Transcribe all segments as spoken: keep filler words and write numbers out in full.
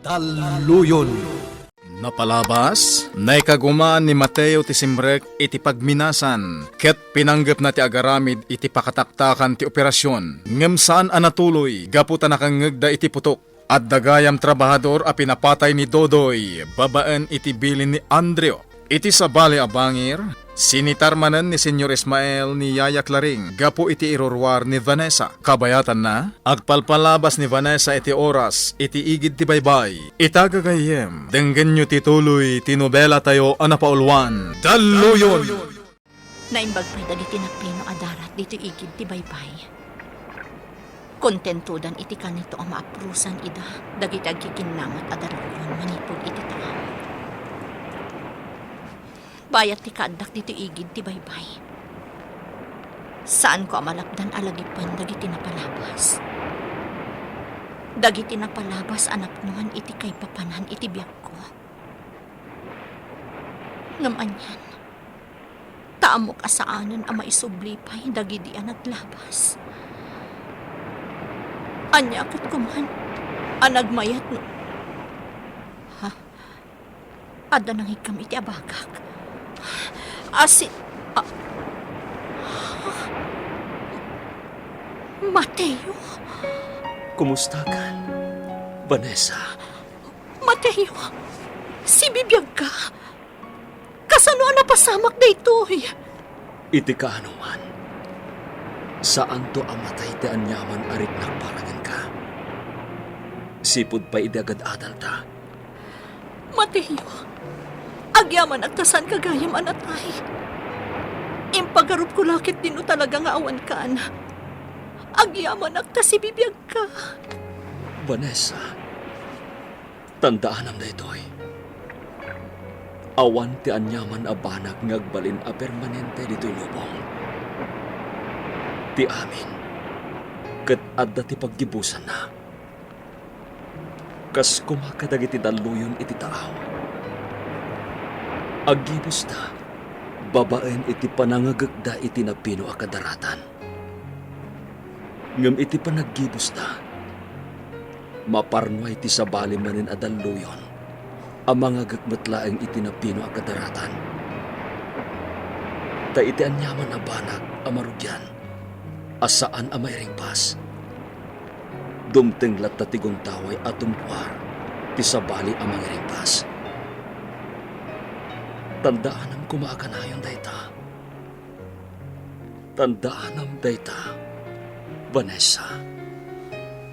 Talloyon. Napalabas, naikagumaan ni Mateo ti simrek iti pagminasan, ket pinanggepna ti agaramid iti pakataktakan ti operasion, ngem saan a natuloy gapu ta nakangngegda iti putok. Adda gayam trabahador a pinapatay ni Dodoy babaen iti bilin ni Andrew. Iti sabali a bangir, sinitar manen ni Señor Ismael ni Yaya Claring gapu iti iruruar ni Vanessa. Kabayatanna, agpalpalabas ni Vanessa iti oras iti igid ti baybay. Ita gagayyem, denggenyo ti tuloy ti nobelatayo a napauluan, Dalluyon! Naimbag pay dagiti napino a darat ditoy igid ti baybay. Kontentodan iti kanito a maaprusan ida dagiti agkikinnamat a dalluyon manipud iti taaw. Bayat ti kaaddak ditoy igid ti baybay. Saanko a malapdan a lagipen dagiti napalabas. Dagiti napalabas a napnoan iti kaipapanan iti biagko. Ngem anian, ta ammok a saanen a maisubli pay dagidi a naglabas. Ania ket koman a nagmayat no, ha? Adda nangikkam iti abagak. Asi-, a-, Mateo? Kumustakan, Vanessa? Mateo, sibibiagka? Kasano a napasamak daytoy? Iti kaanoman, saanto a matay ti aniaman a riknak para kenka. Sipud pay idi agad-adalta. Mateo, agyamanak ta saanka gayam a natay. Impagarupko la ketdi no talaga nga awankan. Agyamanak ta sibibiagka. Vanessa, tandaanam daytoy. Awan ti aniaman a banag nga agbalin a permanente ditoy lubong. Ti amin, ket adda ti paggibusanna. Kas koma kadagiti dalluyon iti taaw. Aggibusta babaen iti panangagekda iti napino a kadaratan. Ngem iti panaggibusta, maparnuay ti sabali manen a dalluyon a mangagek met laeng iti napino a kadaratan. Ta iti aniaman a banag a marugian a saan a mairingpas, dumteng latta ti guntaway a tumpuar ti sabali a mangiringpas. Tandaanam koma a kanayon dayta. Tandaanam dayta, Vanessa.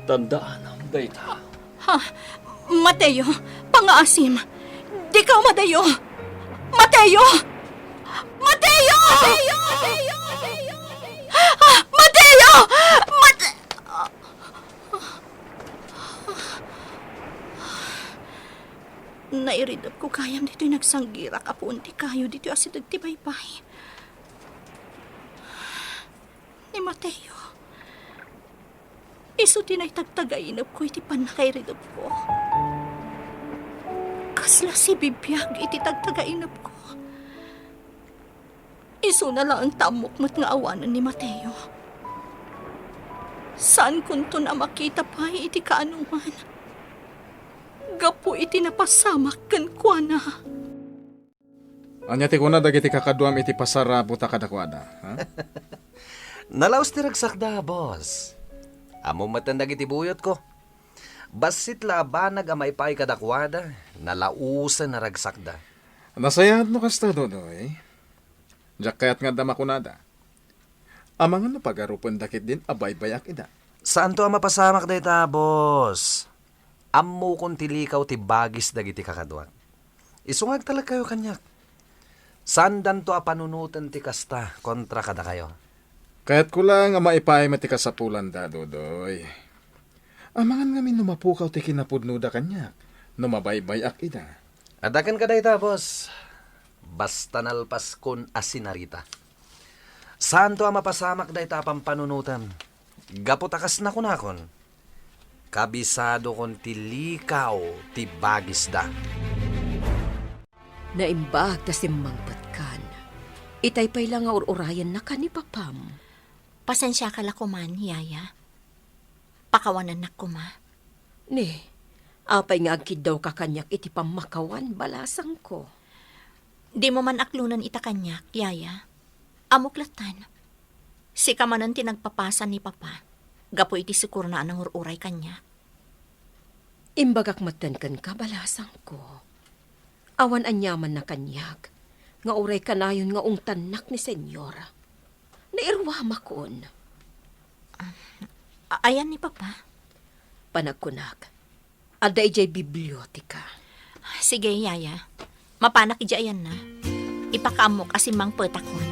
Tandaanam dayta. Ha? Mateo, pangaasim. Dika umadayo. Mateo! Mateo! Mateo! Mateo! Ah, Mateo! Mate-, Nairidepko gayam ditoy nagsanggirak a puon ti kayo ditoy asideg ti baybay. Ni Mateo, isu ti naitagtagainepko iti pannakairidepko. Kasla sibibiag iti tagtagainepko. Isuna laeng ta ammok met nga awanen ni Mateo. Saankonton a makita pay iti kaanoman gapu iti napasamak kenkuana. Ania ti kuna dagiti kakaduam iti pasarabota kadakuada, ha? Nalaus ti ragsakda, boss. Ammom metten dagiti buyotko. Bassit la a banag a maipaay kadakuada, nalausen a ragsakda. Nasayaat no kasta, Dodoy. Diak kayat nga adda makunada. Amangan no pagarupenda ketdin a baybay-ak ida. Saanto a mapasamak dayta, boss. Ammokon ti likaw ti bagis dagiti kakaduak. Isu nga agtalekkayo kaniak. Saandanto a panunoten ti kasta kontra kadakayo. Kayatko laeng a maipaay met ti kasapulanda, Dodoy. Amangan ngamin no mapukaw ti kinapudnoda kaniak no mabaybay-ak ida. Adda kenka dayta, boss. Basta nalpaskon a sinarita. Saanto a mapasamak dayta a pampanunotem. Gapu ta kas nakunakon, kabisadokon ti likaw ti bagisda. Naimbag ta simmangpetkan. Itay pay la nga ur-urayennakan ni papam. Pasensiaka la koman, Yaya. Pakawanennak koma. Ni, Apay nga agkiddawka kaniak iti pammakawan, balasangko? Dimo man aklonen ita kaniak, yaya. Ammok latta. Sika manen ti nagpapasan ni Papa gapu iti sikurna a nangur-uray kaniak. Imbagak metten kenka, balasangko. Awan aniamanna kaniak nga uray kanayon nga ungtannak ni Señor. Nairuamakon. A-, ayan ni Papa? Panagkunak, adda idiay biblioteka. Sige, yaya. Mapanak idiay ayanna. Ipakaammok a simmangpetakon.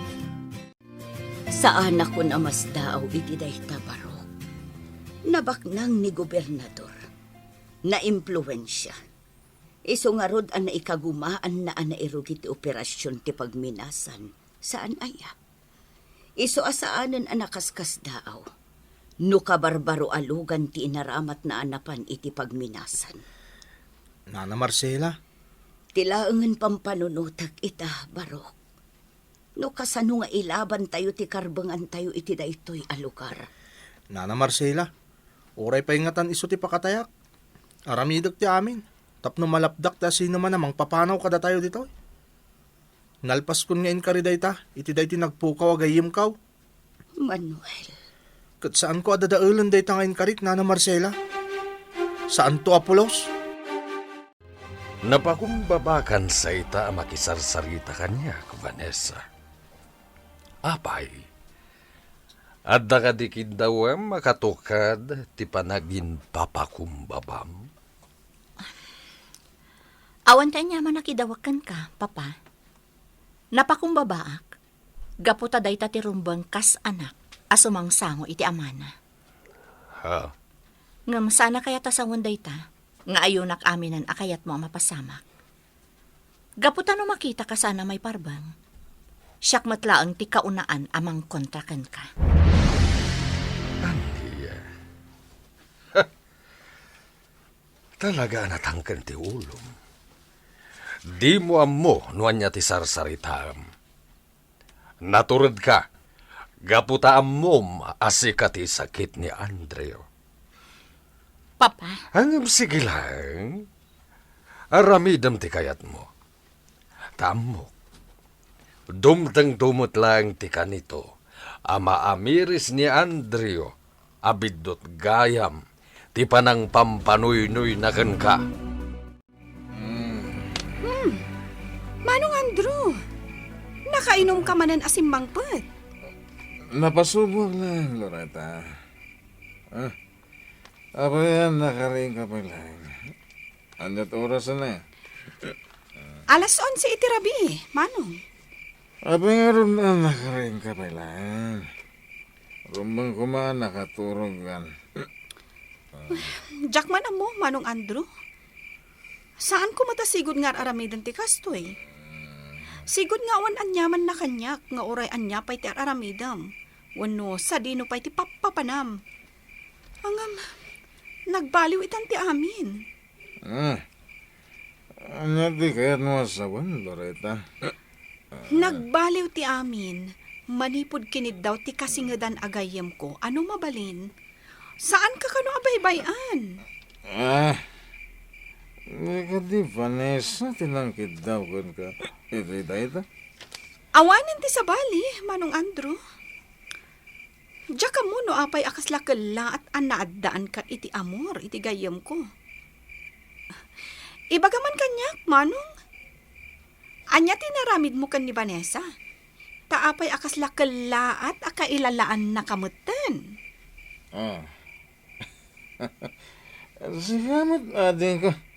Saanakon a masdaaw iti dayta, Barok. Nabaknang ni gobernador. Naimpluensia. Isu ngarud a naikagumaanna a nairugi ti operasion ti pagminasan. Saan aya? Isu a saanen a nakaskasdaaw. No kabarbaro a lugan ti inaramatna a napan iti pagminasan. Nana Marcela? Ti laengen pampanunotek ita, Barok. No kasano nga ilabantayo ti karbengantayo iti daytoy a lugar. Nana Marcela, uray pay ngatan isu ti pakatayak, aramidek ti amin, tapno malapdak ti asinoman a mangpapanaw kadatayo ditoy. Nalpaskon nga inkari dayta iti daytoy nagpukaw a gayyemko. Manuel. Ket saanko a dadaelen dayta nga inkarik, Nana Marcela. Saanto a pulos. Napakumbabakan sa ita a makisarsarita kaniak, Vanessa. Apay, adda kadi kiddawem a katukad ti panaginpapakumbabam? Awan ti aniaman a kiddawek kenka, Papa. Napakumbabaak gapu ta dayta ti rumbeng kas anak a sumangsango iti amana. Ha? Ngem saan a kayat a sawen dayta nga ayonak aminen a kayatmo a mapasamak. Gapu ta no makitaka saan a maiparbeng, siak met laeng ti kaunaan a mangkontra kenka. Ania? Talaga a natangken ti ulom. Dimo ammo no ania ti sarsaritaem. Naturedka, gapu ta ammom a sika ti sakit ni Andrew. Papa? Ngem sige laeng. Aramidem ti kayatmo. Ta ammok, dumtengto met laeng ti kanito a maamiris ni Andrew a biddut gayam ti panangpampanuynuyna kenka. Hmm. Manong Andrew, nakainumka manen a simmangpet? Napasubok laeng, Loretta. Ah, abayan, nakariingka pay laeng. Aniat oras na? Alas onse iti rabii, Manong. Apay ngarud a nakariingka pay laeng? Rumbeng koma a nakaturogkan. Diak man ammo, Manong Andrew. Saanko met a sigud nga ar-aramiden ti kastoy. Sigud nga awan aniamanna kaniak nga uray ania pay ti ar-aramidem wenno sadino pay ti pappapanam. Ngem, nagbaliw itan ti amin. Ah, ania ti kayatmo a sawen, Loretta? Nagbaliw ti amin manipud kiniddaw ti kasingedan a gayyemko a no mabalin, saanka kano a baybay-an. Ah, di kadi Vanessa ti nangkiddaw kenka iti dayta? Awanen ti sabali, Manong Andrew. Diak ammo no apay a kasla kellaat a naaddaanka iti amor iti gayyemko. Ibaga man kaniak, Manong, ania ti inaramidmo ken ni Vanessa? Ta apay a kasla kellaat a kailalaannaka metten? Ah. Sika met, adingko.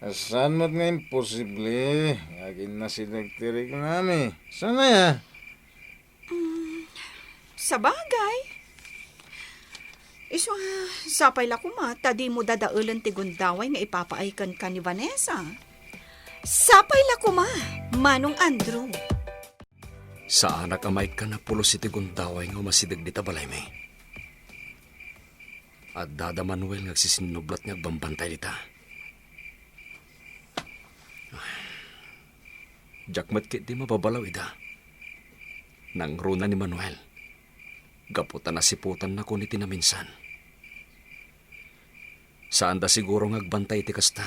Saan met nga imposible nga aginnasideg ti riknami? Saan aya? Mm, sabagay. Isu a, sapay la koma ta dimo dadaelen ti gundaway nga ipapaay kenka ni Vanessa. Sapay la koma, Manong Andrew. Saanak a maikkan a pulos iti gundaway nga umasideg dita balaymi. Adda da Manuel nga agsisinnublat nga agbambantay dita. Diak met ketdi mababalaw ida. Nangruna ni Manuel gapu ta nasiputannakon iti naminsan. Saanda siguro nga agbantay ti kasta,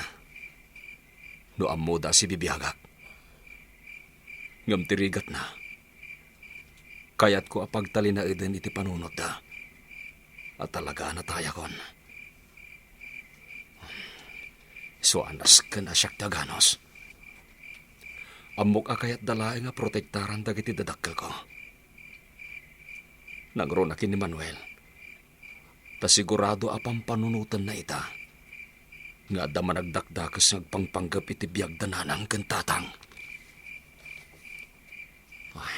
no ammoda a sibibiagak. Ngem ti rigatna, kayatko a pagtalinaeden iti panunotda a talaga a natayakon. Isu a nasken a siak ti aganus. Ammok a kayatda laeng a protektaran dagiti dadakkelko. Nangruna ken ni Manuel, ta sigurado a pampanunotenna ita nga adda managdakdakes nga agpangpanggep iti biag da nanang ken tatang. Ay,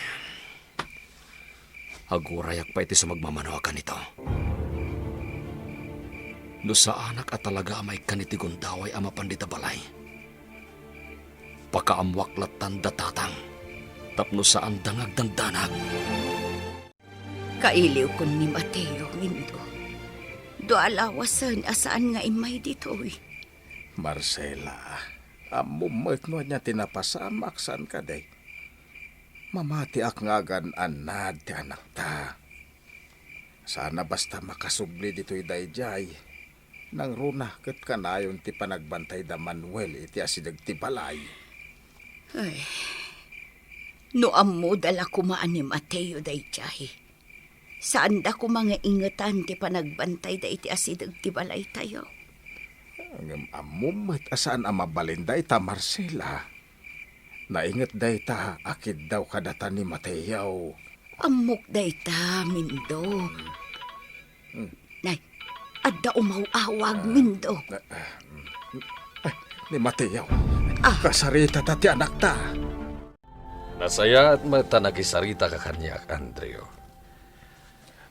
agurayak pay ti sumagmamano a kanito. No saanak a talaga a maikkan iti gundaway a mapan dita balay, pakaammoak lattan da tatang tapno saanda nga agdandanag. Kailiwkon ni Mateo, Mindo. Dua lawasen a saan nga immay ditoy. Marcela, ammom met no ania ti napasamak, saan kadi? Mamatiak nga agan-annad ti anakta. Saan a basta makasubli ditoy daydiay. Nangruna ket kanayon ti panagbantay da Manuel iti asideg ti balay. Ay, no ammoda la koma a ni Mateo daydiay, saanda koma nga ingetan ti panagbantayda iti asideg ti balaytayo. Ngem ammom met a saan a mabalin dayta, Marcela. Nainget dayta a kiddaw kadata ni Mateo. Ammok dayta, Mindo. Hmm. Nay, adda umaw-awag, Mindo. Ah, ah, mm. Ay, ni Mateo. Ah. Kasaritata ti anakta. Nasayaat met ta nakisaritaka kaniak, Andrew.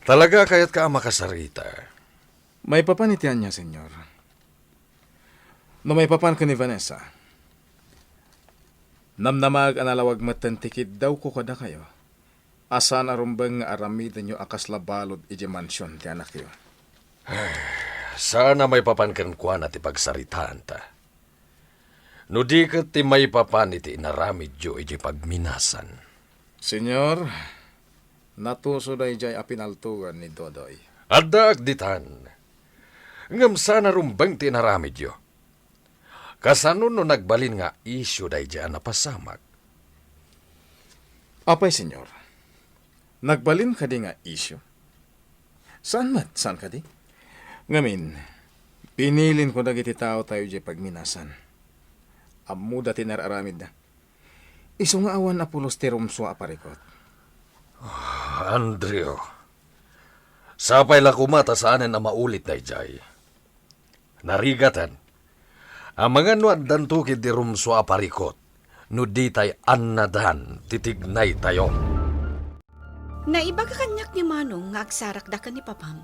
Talaga kayatka a makasarita. Maipapan iti ania, Señor? No maipapan ken ni Vanessa, namnamaek a nalawag metten ti kiddawko kadakayo a saan a rumbeng nga aramidenyo a kasla balud idiay mansion ti anakyo. Saan a maipapan kenkuana ti pagsaritaanta. No di ket ti maipapan iti inaramidyo idiay pagminasan. Señor, natuso daydiay a pinaltogan ni Dodoy. Addaak ditan. Ngem saan a rumbeng ti inaramidyo. Kasano no nagbalin nga isyu daydiay a napasamak? Apay, Señor, nagbalin kadi nga isyu? Saan met, saan kadi? Ngamin, pinilinko dagiti taotayo idiay pagminasan. Ammoda ti nararamidda. Isu nga awan a pulos ti rumsua a parikot. Ah, Andrew, sapay la koma ta saanen a maulit daydiay. Narigaten, amangan no addanto ketdi rumsua a parikot no ditay annadan ti tignaytayo. Naibaga kaniak ni Manong nga agsarakda ken ni Papam.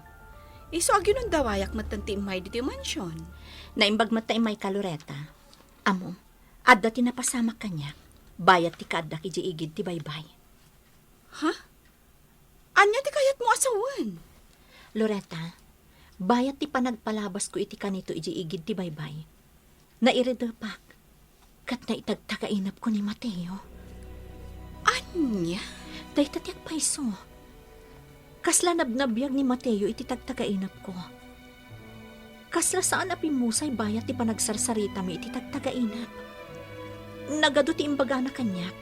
Isu a ginundawayak metten ti immay ditoy mansion. Naimbag met ta immayka, Loretta. Ammom, adda ti napasamak kaniak, bayat ti kaaddak idiay igid ti baybay. Ha? Ania ti kayatmo a sawen? Loretta, bayat ti panagpalabasko iti kanito idiay igid ti baybay, nairedepak ket naitagtagainepko ni Mateo. Ania? Dayta ti agpayso. Kasla nabnabiag ni Mateo iti tagtagainepko. Kasla saan a pimmusay bayat ti panagsarsaritami iti tagtagainep. Nagadu ti imbagana kaniak.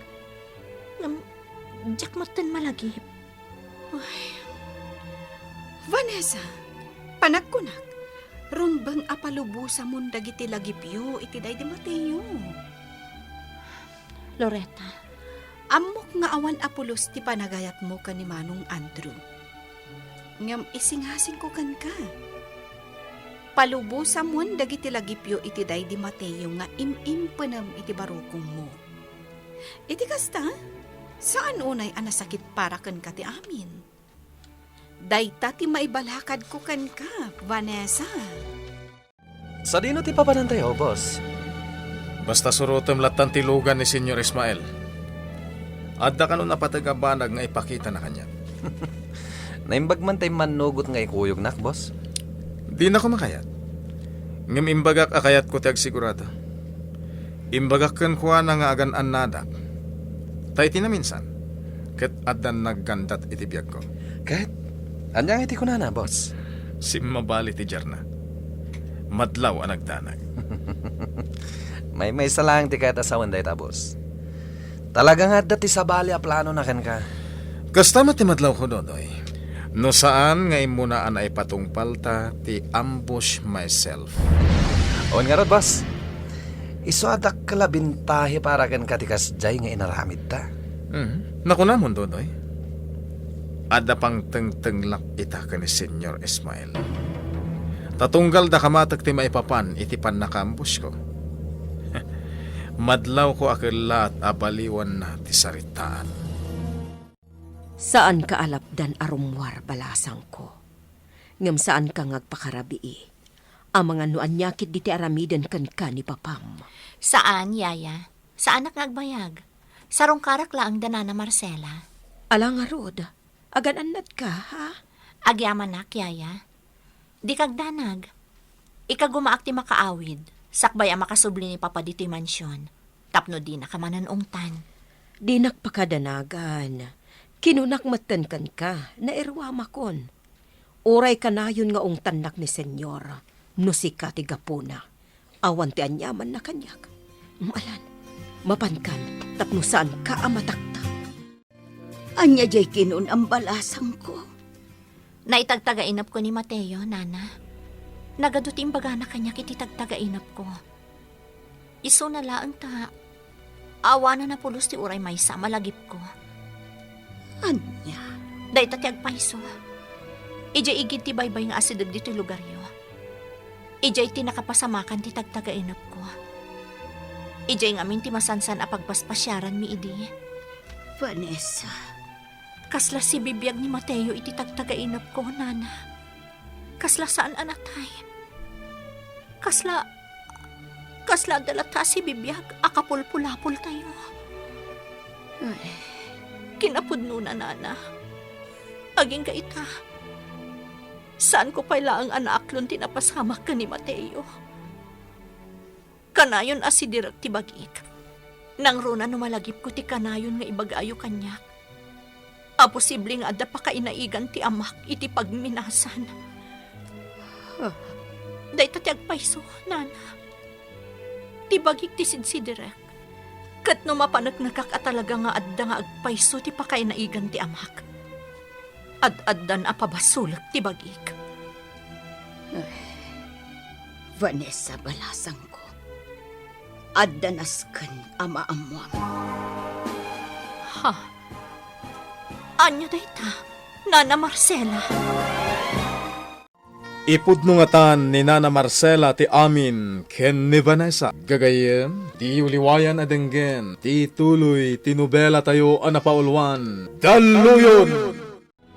Ngem, diak metten malagip. Ay. Vanessa, panagkunak, rumbeng a palubosamon dagiti lagipyo iti daydi Mateo. Loretta. Ammok nga awan a pulos ti panagayatmo ken ni Manong Andrew. Ngem isingasingko kenka. Palubosamon dagiti lagipyo iti daydi Mateo nga im-impenem iti barukongmo. Iti kasta, saan unay a nasakit para kenka ti amin. Dayta ti maibalakadko kenka, Vanessa. Sadino ti papanantayo, boss? Basta surotem lattan ti lugan ni Señor Ismael. Adda kano napateg a banag nga ipakitana kaniak. Naimbag man ta immannugot nga ikuyognak, boss. Dinako makayat. Ngem imbagak a kayatko ti agsigurado. Imbagak kenkuana nga agan-annadak. Ta iti naminsan, ket addan naggandat iti biagko. Ket ania nga iti kunana, boss? Simmabali ti diarna. Madlaw a nagdanag. Maymaysa laeng ti kayat a sawen dayta, boss. Talaga nga adda ti sabali a planona kenka. Kasta met ti madlawko, Dodoy. No saan nga immuna a naipatungpalta ti ambush myself. Wen ngarud, boss. Isu a dakkel a bintahi para kenka ti kasdiay nga inaramidta. Mhm. Nakunamon, Dodoy. Adda pangtengtenglak ita ken ni Señor Ismael. Ta tunggal da kamatek ti maipapan iti pannakaambushko. Madlawko a kellaat a baliwanna ti saritaat. Saanka a lapdan a rummuar, balasangko. Ngem saanka nga agpakarabii. Amangan no ania ketdi ti aramiden kenka ni papam. Saan, yaya. Saanak nga agbayag. Sarungkarak laeng da Nana Marcela. Ala ngarud, agan-annadka, ha? Agyamanak, yaya. Dika agdanag. Ikagumaak ti makaawid, sakbay a makasubli ni Papa ditoy mansion, tapno dinaka manan ungtan. Dinak pakadanagan. Kinunak metten kenka, nairuamakon. Uray kanayon nga ungtannak ni Señor, no sika ti gapuna. Awan ti aniamanna kaniak. Malan, mapankan tapno saanka a mataktak. Ania diay kinunam, balasangko? Naitagtagainepko ni Mateo, Nana. Nagadu ti imbagana kaniak iti tagtagainepko. Isuna laeng ta awanen a pulos ti uray maysa a malagipko. Ania? Dayta ti agpayso. Idiay igid ti baybay nga asideg ditoy lugaryo. Idiay ti nakapasamakan ti tagtagainepko. Idiay ngamin ti masansan a pagpaspasiaranmi idi. Vanessa. Kasla sibibiag ni Mateo iti tagtagainepko, Nana. Kasla saan a natay. Kasla, kasla adda latta a sibibiag a kapulpulapoltayo. Ay. Kinapudnona, Nana. Agingga ita. Saanko pay laeng a naaklon ti napasamak ken ni Mateo. Kanayon a sidirek ti bagik. Nangruna no malagipko ti kanayon nga ibagayo kaniak a posible nga adda pakainaigan ti amak iti pagminasan. Dayta ti agpayso, Nana. Ti bagik ti sidsidirek. Ket no mapaneknekak a talaga nga adda nga agpayso ti pakainaigan ti amak, ad-addan a pabasolek ti bagik. Ay, Vanessa, balasangko, adda nasken a maammuam. Ha? Ania dayta, Nana Marcela? Ipudno ngatan ni Nana Marcela ti amin ken ni Vanessa. Gagayyem, diyo liwayan a denggen ti tuloy ti nobelatayo a napauluan, Dalluyon!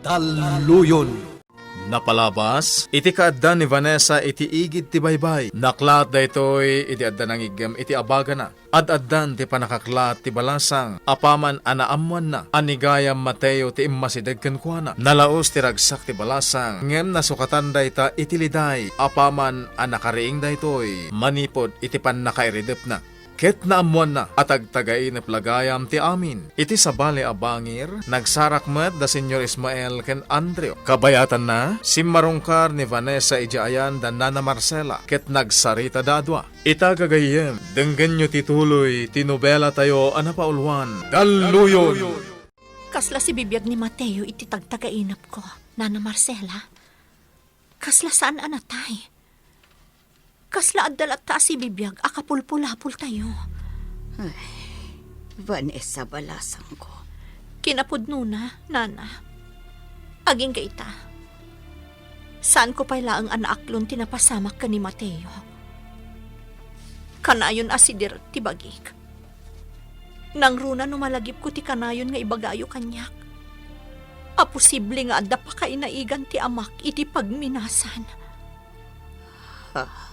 Dalluyon! Napalabas iti kaadda ni Vanessa iti igid ti baybay. Naklaat daytoy idi adda nangiggem iti abagana. Ad-addan ti pannakaklaat ti balasang apaman a naammoanna a ni Gayam Mateo ti immasideg kenkuana. Nalaus ti ragsak ti balasang, ngem nasukatan dayta iti liday apaman a nakariing daytoy manipud iti pannakairidepna. Ket naammoanna a tagtagainep la gayam ti amin. Iti sabali a bangir, nagsarak met da Señor Ismael ken Andrew. Kabayatanna, simmarungkar ni Vanessa idiay ayan da Nana Marcela ket nagsaritada a dua. Ita gagayyem, denggenyo ti tuloy ti nobelatayo a napauluan, Dalluyon! Kasla sibibiag ni Mateo iti tagtagainepko, Nana Marcela. Kasla saan a natay. Kasla adda latta a sibibiag a kapulpulapoltayo. Ay, Vanessa, balasangko. Kinapudnona, Nana. Agingga ita. Saanko pay laeng a naaklon ti napasamak ken ni Mateo. Kanayon a sidirek ti bagik. Nangruna no malagipko ti kanayon nga ibagayo kaniak a posible nga adda pakainaigan ti amak iti pagminasan. Ha?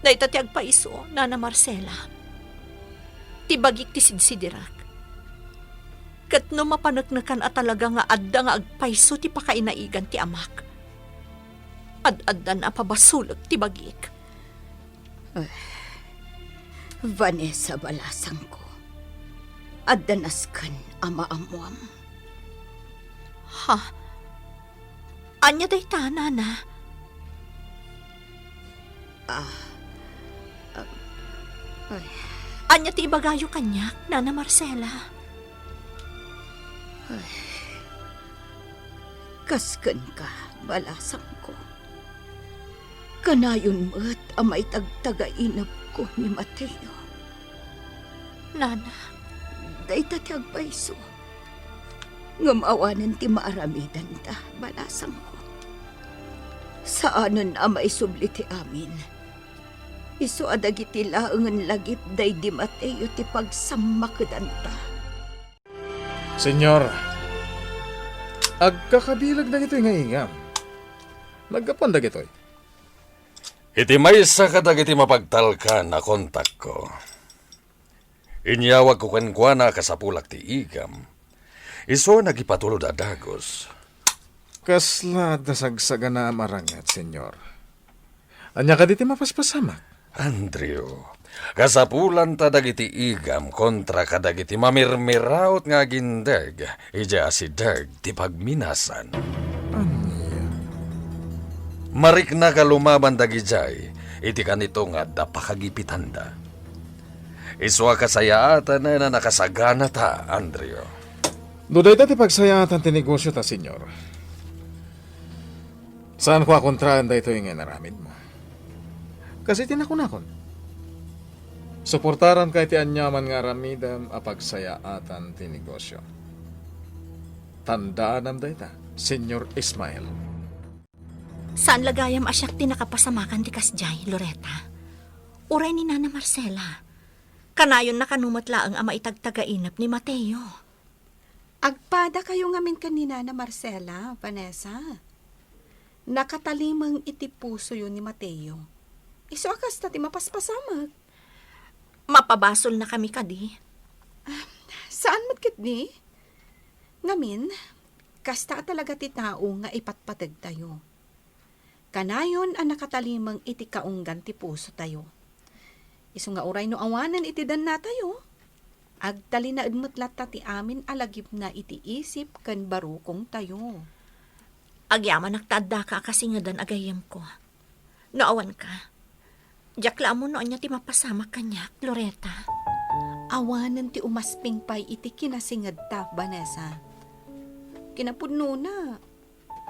Dayta ti agpaiso, Nana Marcela. Ti bagik ti sidsidirak. Ket no mapaneknekan a talaga nga adda nga agpayso ti pakainaigan ti amak, ad-addan a pabasolek ti bagik. Eh, Vanessa, balasangko, adda nasken a maammuam. Ha? Ania dayta, Nana? Ah, ah, ay. Ania ti ibagayo kaniak, Nana Marcela? Ay, kas kenka, balasangko. Kanayon met a maitagtagainepko ni Mateo. Nana. Dayta ti agpayso. Ngem awanen ti maaramidanta, balasangko. Saanen a maisubli ti amin. Isu a dagiti laengen lagip daydi Mateo ti pagsammakedanta. Señor, agkakabileg dagitoy nga igam. Naggapuan dagitoy. Iti maysa kadagiti mapagtalkan a kontakko, inyawagko kenkuana a kasapulak ti igam. Isu a nagipatulod a dagus. Kasla adda sagsaganaam a ranget, Señor. Ania kadi ti mapaspasamak? Andrew, kasapulanta dagiti igam kontra kadagiti mamirmiraut nga agindeg idiay asideg ti pagminasan. Ania? Mariknaka lumaban dagidiay iti kanito nga adda pakagipitanda. Isu a kasayaatan a nakasaganata, Andrew. No dayta ti pagsayaatan ti negosio ta, Señor, saanko a kontraen daytoy nga inaramidmo. Kas iti nakunakon, suportaranka iti aniaman nga aramidem a pagsayaatan ti negosio. Tandaanam dayta, Señor Ismael. Saan la gayam a siak ti nakapasamakan ti kasdiay, Loretta. Uray ni Nana Marcela. Kanayonna kano met laeng a maitagtagainep ni Mateo. Agpadakayo ngamin ken ni Nana Marcela, Vanessa. Nakatalimeng iti pusoyo ni Mateo. Isu a kasta ti mapaspasamak. Mapabasolnakami kadi? Ah, saan met ketdi? Ngamin, kasta a talaga ti tao nga ipatpategtayo. Kanayon a nakatalimeng iti kaunggan ti pusotayo. Isu nga uray no awanen iti dannatayo, agtalinaed met latta ti amin a lagipna iti isip ken barukongtayo. Agyamanak ta addaka a kasingedan a gayyemko. No awanka, diak la ammo no ania ti mapasamak kaniak, Loretta. Awanen ti umasping pay iti kinasingedta, Vanessa. Kinapudnona,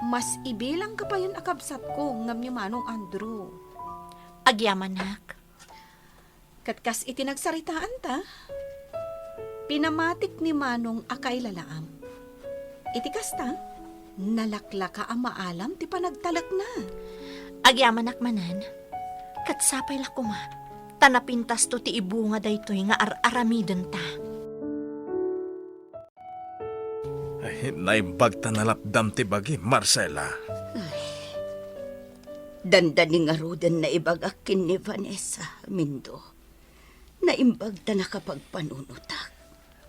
mas ibilangka payen a kabsatko ngem ni Manong Andrew. Agyamanak. Ket kas iti nagsaritaanta, pinamatik ni Manong a kailalaam. Iti kasta, nalaklaka a maalam ti panagtalekna. Agyamanak manen, ket sapay la koma, ta napintasto ti ibunga daytoy nga ar-aramidenta. Ay, naimbag ta nalapdam ti bagi, Marcela. Ay, dandani ngaruden naibagak ken ni Vanessa, Mindo. Naimbag ta nakapagpanunotak.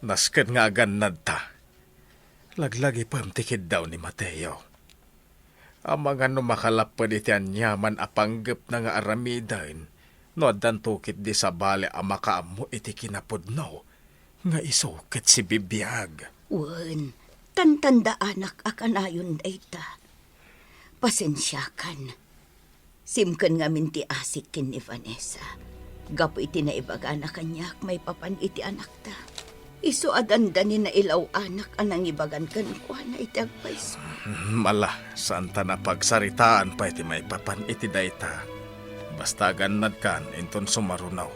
Nasken nga agannadta. Laglagipem ti kiddaw ni Mateo. Amangan no makalapped iti aniaman a panggepna nga aramiden, no addanto ketdi sabali a makaammo iti kinapudno nga isu ket sibibiag. Wen, tantandaanak a kanayon dayta. Pasensiakan. Simken ngamin ti asik ken ni Vanessa gapu iti naibagana kaniak maipapan iti anakta. Isu a dandani nailaw-anak a nangibagan kenkuana iti agpayso. Mala, saanta a pagsaritaan pay ti maipapan iti dayta. Basta agannadkan inton sumaruno,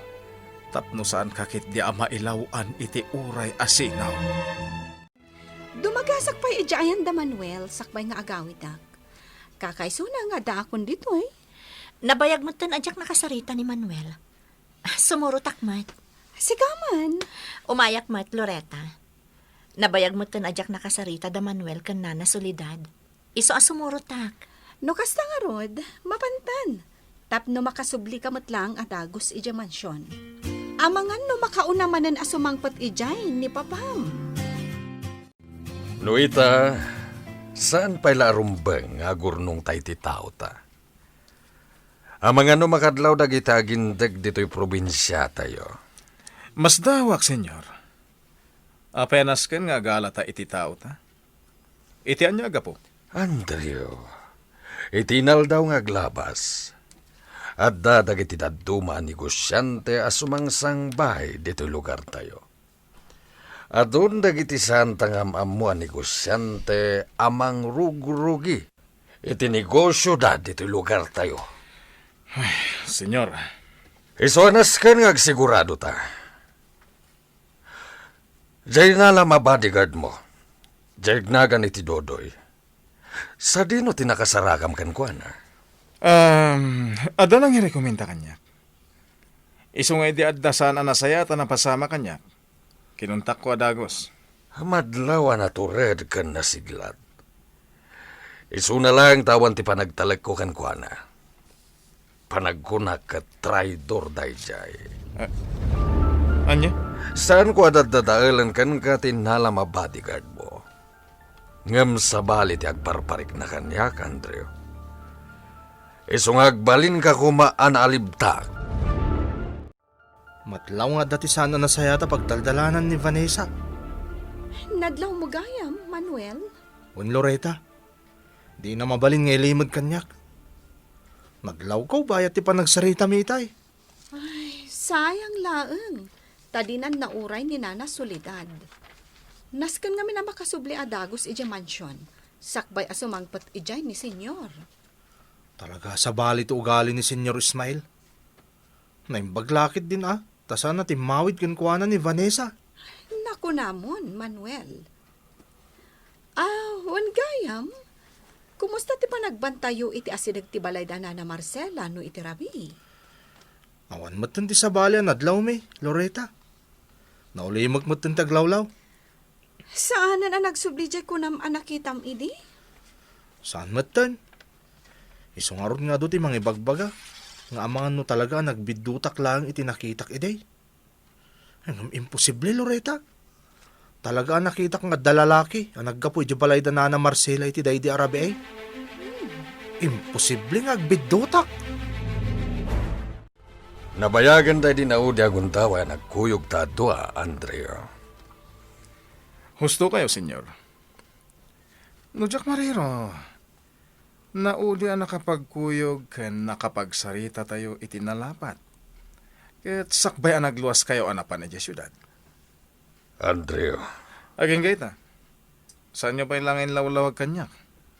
tapno saanka ketdi a mailaw-an iti uray a sinaw. Dumagasak pay idiay ayan da Manuel sakbay nga agawidak. Kakaisuna nga addaakon ditoy. Nabayag metten a diak nakasarita ni Manuel. Sumurotak met. Sika man. Umayak met, Loretta. Nabayag metten a diak nakasarita da Manuel ken Nana Soledad. Isu a sumurotak. No kasta ngarud, mapantan. Tapno makasublika met laeng a dagus idiay mansion. Amangan no makauna manen a sumangpet idiay ni papam. No ita, saan pay la a rumbeng nga agurnongta iti taota? Amangan no makadlaw dagiti agindeg ditoy probinsiatayo. Masdawak, Señor. Apay a nasken nga agalata iti taota? Iti ania a gapu? Andrew, iti inaldaw nga aglabas, Adda dagiti dadduma a negosiante a sumangsangbay ditoy lugartayo. Adun dagiti saanta nga am-ammo a negosiante a mangrugrugi iti negosioda ditoy lugartayo. Ay, Señor. Isu a nasken nga agsigurado ta. Diay nalam a bodyguard mo, diay agnagan iti Dodoy. Sadino ti nakasaragam kenkuana? Um, adda nangirekomenda kaniak. Isu nga idi adda saan a nasayaat a napasamak kaniak, kinuntakko a dagus. Madlaw a natured ken nasiglat. Isuna laeng ta awan ti panagtalekko kenkuana. Panagkunak ket traidor daydiay. Ah, ania? Saanko a daddadaelen kenka ti nalam a bodyguard mo. Ngem sabali ti agparparikna kaniak, Andrew. Isu nga agbalinka koma a naalibtak. Madlaw nga adda ti saan a nasayaat a pagdaldalanan ni Vanessa. Nadlawmo gayam, Manuel. Wen, Loretta. Dina mabalin nga ilimed kaniak. Nadlawko bayat ti panagsaritami itay. Ay, sayang laeng. Ta dinan nauray ni Nana Soledad. Nasken ngamin a makasubli a dagus idiay mansion, sakbay a sumangpet idiay ni Señor. Talaga, sabali ti ugali ni Señor Ismael. Naimbag la ketdin a, ta saan a timmawid kenkuana ni Vanessa. Nakunamon, Manuel. Ah, wen gayam, kumusta ti panagbantayo iti asideg ti balay da Nana Marcela no iti rabii? Awan metten ti sabali a nadlawmi, Loretta. Naulimek metten ti aglawlaw. Saanen a nagsubli diay kunam a nakitam idi? Saan metten. Isu ngarud nga adu ti mangibagbaga nga amangan no talaga a nagbiddutak laeng iti nakitak idi. Ngem imposible, Loretta. Talaga a nakitak nga adda lalaki a naggapu idiay balay da Nana Marcela iti daydi a rabii. Imposible nga agbiddutak. Nabayagen daydi naudi a gundaway a nagkuyog ta adu a, Andrew. Husto kayo, Señor. No diak mariro, naudi a nakapagkuyog ken nakapagsarita tayo iti nalapat. Ket sakbay a nagluas kayo a napan idiay siudad. Andrew. Agingga ita. Saanyo pay la nga inlawlawag kaniak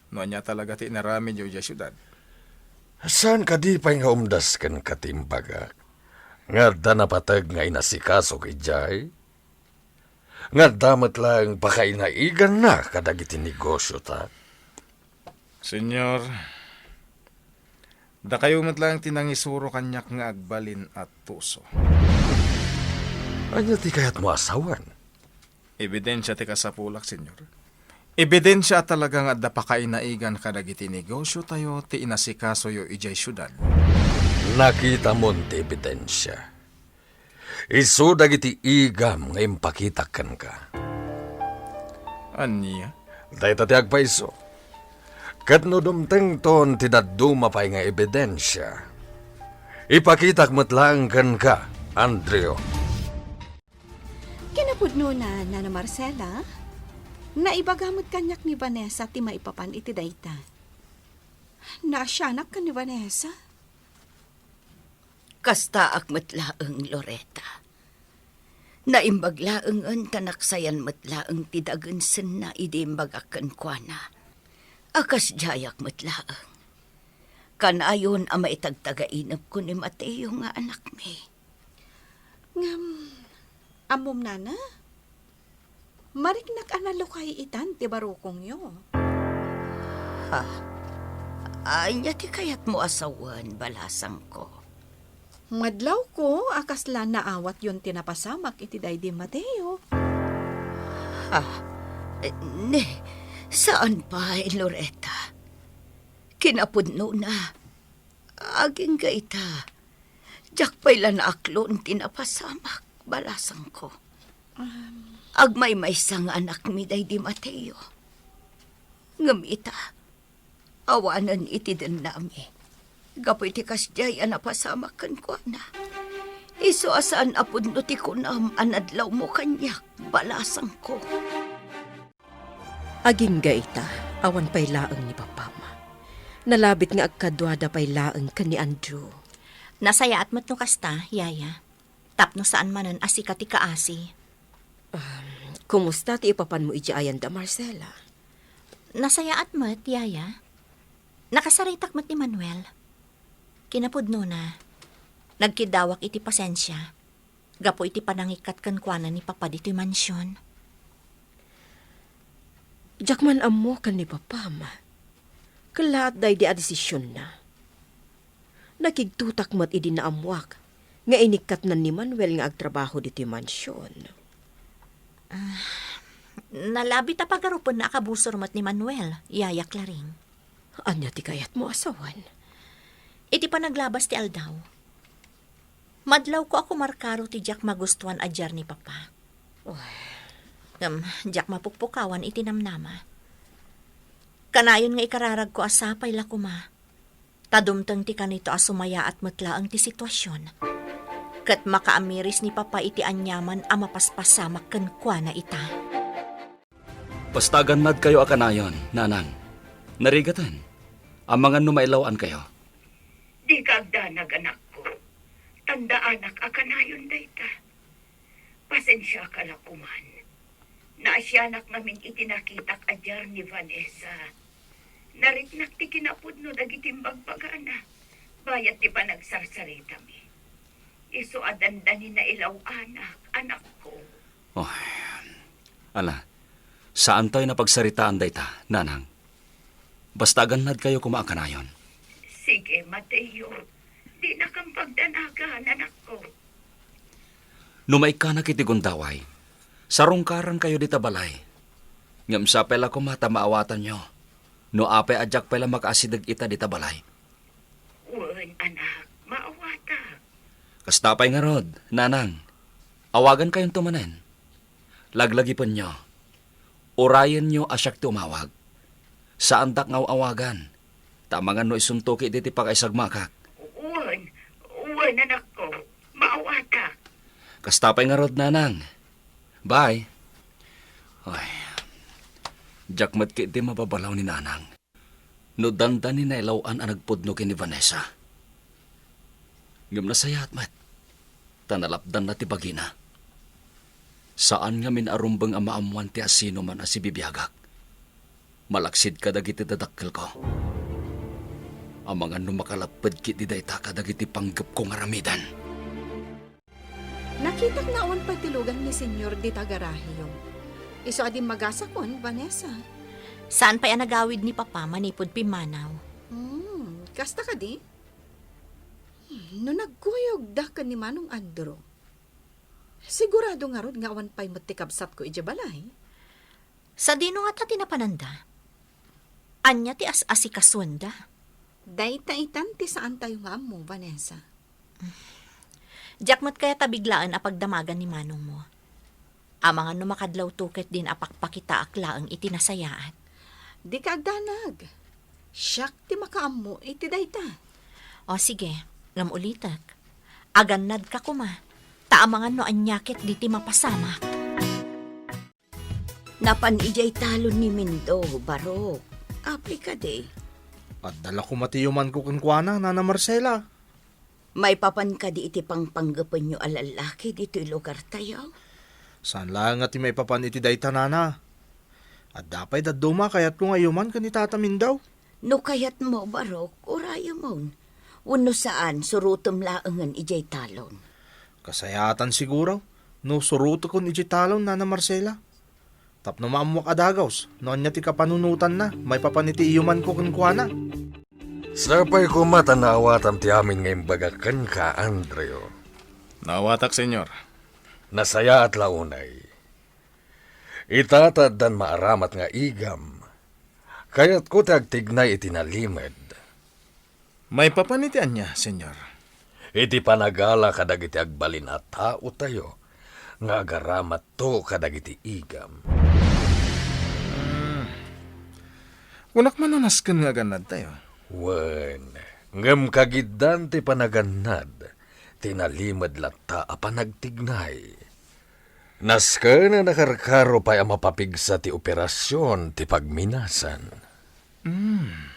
no ania talaga ti inaramidyo idiay siudad. Saan kadi pay nga umdas kenka ti imbagak nga adda napateg nga inasikasok idiay? Nga adda met laeng pakainaiganna kadagiti negosiota? Señor, dakayo met laeng ti nangisuro kaniak nga agbalin a tuso. Ania ti kayatmo a sawen? Ebidensia ti kasapulak, Señor. Ebidensia a talaga nga adda pakainaigan kadagiti negosiotayo ti inasikasoyo idiay siudad. Nakitamon ti ebidensia. Isu dagiti igam nga impakitak kenka. Ania? Dayta ti agpayso. Ket no dumtengton ti dadduma pay nga ebidensia, ipakitak met laeng kenka, Andrew. Kinapudnona, Nana Marcela, naibaga met kaniak ni Vanessa ti maipapan iti dayta. Naasianak ken ni Vanessa. Kastaak met laeng, Loretta. Naimbag laengen ta naksayan met laeng ti dagensenna idi imbagak kenkuana a kasdiayak met laeng. Kanayon a maitagtagainepko ni Mateo nga anakmi. Ngem, ammom, Nana? Mariknak a nalukay itan ti barukongyo. Ha? Ania ti kayatmo a sawen, balasangko? Madlawko a kasla naawatyon ti napasamak iti daydi Mateo. Ha? Ne, saan pay, Loretta. Kinapudnona, agingga ita, diak pay la naaklon ti napasamak, balasangko. Um. Agmaymaysa nga anakmi daydi Mateo. Ngem ita, awanen iti dennami. Gapu iti kasdiay a napasamak kenkuana. Isu a saan a pudno ti kunam a nadlawmo kaniak, balasangko. Agingga ita, awan pay laeng ni Papa. Nalabit nga agkaduada pay laeng ken ni Andrew. Nasayaat met no kasta, Yaya. Tapno saan manen a sika ti kaasi. Um, kumusta ti ipapanmo idiay ayanda, Marcela? Nasayaat met, Yaya. Nakasaritak met ni Manuel. Kinapudnona, nagkiddawak iti pasensia gapu iti panangikkat kenkuana ni Papa ditoy mansion. Diak man ammo ken ni Papam. Kellaat daydi a desisionna. Nakigtutak met idi naammuak nga inikkatnan ni Manuel nga agtrabaho ditoy mansion. Ah, nalabit a pagarupenna a kabusor met ni Manuel, Yaya Claring. Ania ti kayatmo a sawen? Iti panaglabas ti aldaw, madlawko a kumarkaro ti diak magustuan a diar ni Papa. Uy. Ngem, diak mapukpukawan iti namnama. Kanayon nga ikararagko a sapay la koma ta dumteng ti kanito a sumayaat met laeng ti situasion, ket makaamiris ni Papa iti aniaman a mapaspasamak kenkuana ita. Basta agannadkayo a kanayon, Nanang. Narigaten, amangan no mailaw-ankayo. Dika agdanag, anakko. Tandaanak a kanayon dayta. Pasensiaka la koman. Naasianak ngamin iti nakitak a diar ni Vanessa. Nariknak ti kinapudno dagiti imbagbaga na, bayat ti panagsarsaritami. Isu a dandani nailaw-anak, anakko. Oh, ala, saantayo a pagsaritaan dayta, Nanang. Basta agannadkayo koma a kanayon. Sige, Mateo. Dinakam pagdanagan, anakko. No maikkanak iti gundaway, sarungkarankayo dita balay. Ngem sapay la koma ta maawatanyo no apay a diak pay la makaasideg ita dita balay. Wen, anak, maawatak. Kasta pay ngarud, Nanang. Awagankayonto manen. Laglagipenyo. Urayenyo a siak ti umawag. Saandak nga aw-awagan. Ta amangan no isunto ketdi ti pakaisagmakak. Wen, wen, anakko. Maawatak. Kasta pay ngarud, Nanang. Bye. Ay, diak met ketdi mababalaw ni Nanang no dandani nailaw-an a nagpudno ken ni Vanessa. Ngem nasayaat met, ta nalapdanna ti bagina. Saan ngamin a rumbeng a maammoan ti asinoman a sibibiagak, malaksid kadagiti dadakkelko. Amangan no makalapped ketdi dayta kadagiti panggepko nga aramiden. Nakitak nga awan pay ti lugan ni Senyor dita garaheyo. Isu a dimmagasakon, Vanessa. Saan pay a nagawid ni Papa manipud pimmanaw? Hmm, kasta kadi? Hmm, no nagkuyogda ken ni Manong Andrew, sigurado ngarud nga awan pay met ti kabsatko idiay balay. Sadino ngata ti napananda? Ania ti as-asikasuenda? Dayta itan ti saantayo nga ammo, Vanessa. Diak met kayat a biglaen a pagdamagan ni manongmo. Amangan no makadlawto ketdin a pakpakitaak laeng iti nasayaat. Dika agdanag. Siak ti makaammo iti dayta. O sige, ngem ulitek. Agannadka koma, ta amangan no ania ketdi ti mapasamak. Napan idiay talon ni Mindo, Barok. Apay kadi? Adda la koma ti yumanko kenkuana, Nana Marcela. Maipapan kadi iti pangpanggepenyo a lallaki ditoy lugartayo? Saan laeng a ti maipapan iti dayta, Nana. Adda pay dadduma a kayatko nga iyuman ken ni Tata Mindo. No kayatmo, Barok, urayemon. Wenno saan, surotem laengen idiay talon. Kasayaatan siguro no surotekon idiay talon, Nana Marcela. Tapno maammoak a dagus no ania ti kapanunotanna maipapan iti iyumanko kenkuana. Sapay koma ta naawatam ti amin nga imbagak kenka, Andrew. Naawatak, Senyor. Nasayaat la unay. Ita ta addan maaramat nga igam, kayatko ti agtignay iti nalimed. Maipapan iti ania, Senyor? Iti panagala kadagiti agbalin a taotayo nga agaramatto kadagiti igam. Hmm. Kunak man a nasken nga agannadtayo. Wen, ngem kagiddan ti panagannad, ti nalimed latta a panagtignay. Nasken a nakarkaro pay a mapapigsa ti operasion ti pagminasan. Hmm.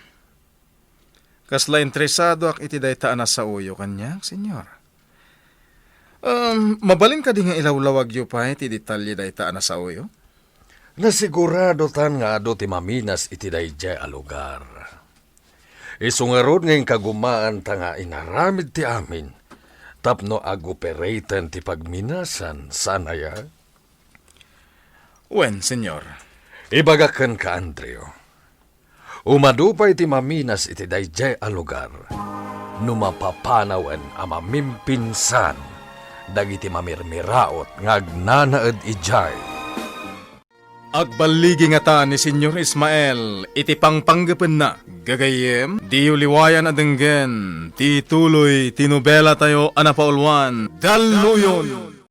Kasla interesadoak iti dayta a nasaoyo kaniak, Señor. Um, mabalin kadi nga ilawlawagyo pay ti detalye dayta a nasaoyo? Nasiguradotan nga adu ti maminas iti daydiay a lugar. Isu ngarud nga inkagumaanta nga inaramid ti amin tapno agoperaten ti pagminasan, saan aya? Wen, Señor. Ibagak kenka, Andrew. Umadu pay ti maminas iti daydiay a lugar no mapapanawen a mamimpinsan dagiti mamirmiraot nga agnanaed idiay. Agballigi ngata ni Señor Ismael iti pangpanggepenna. Gagayyem, diyo liwayan a denggen ti tuloy ti nobelatayo a napauluan, Dalluyon.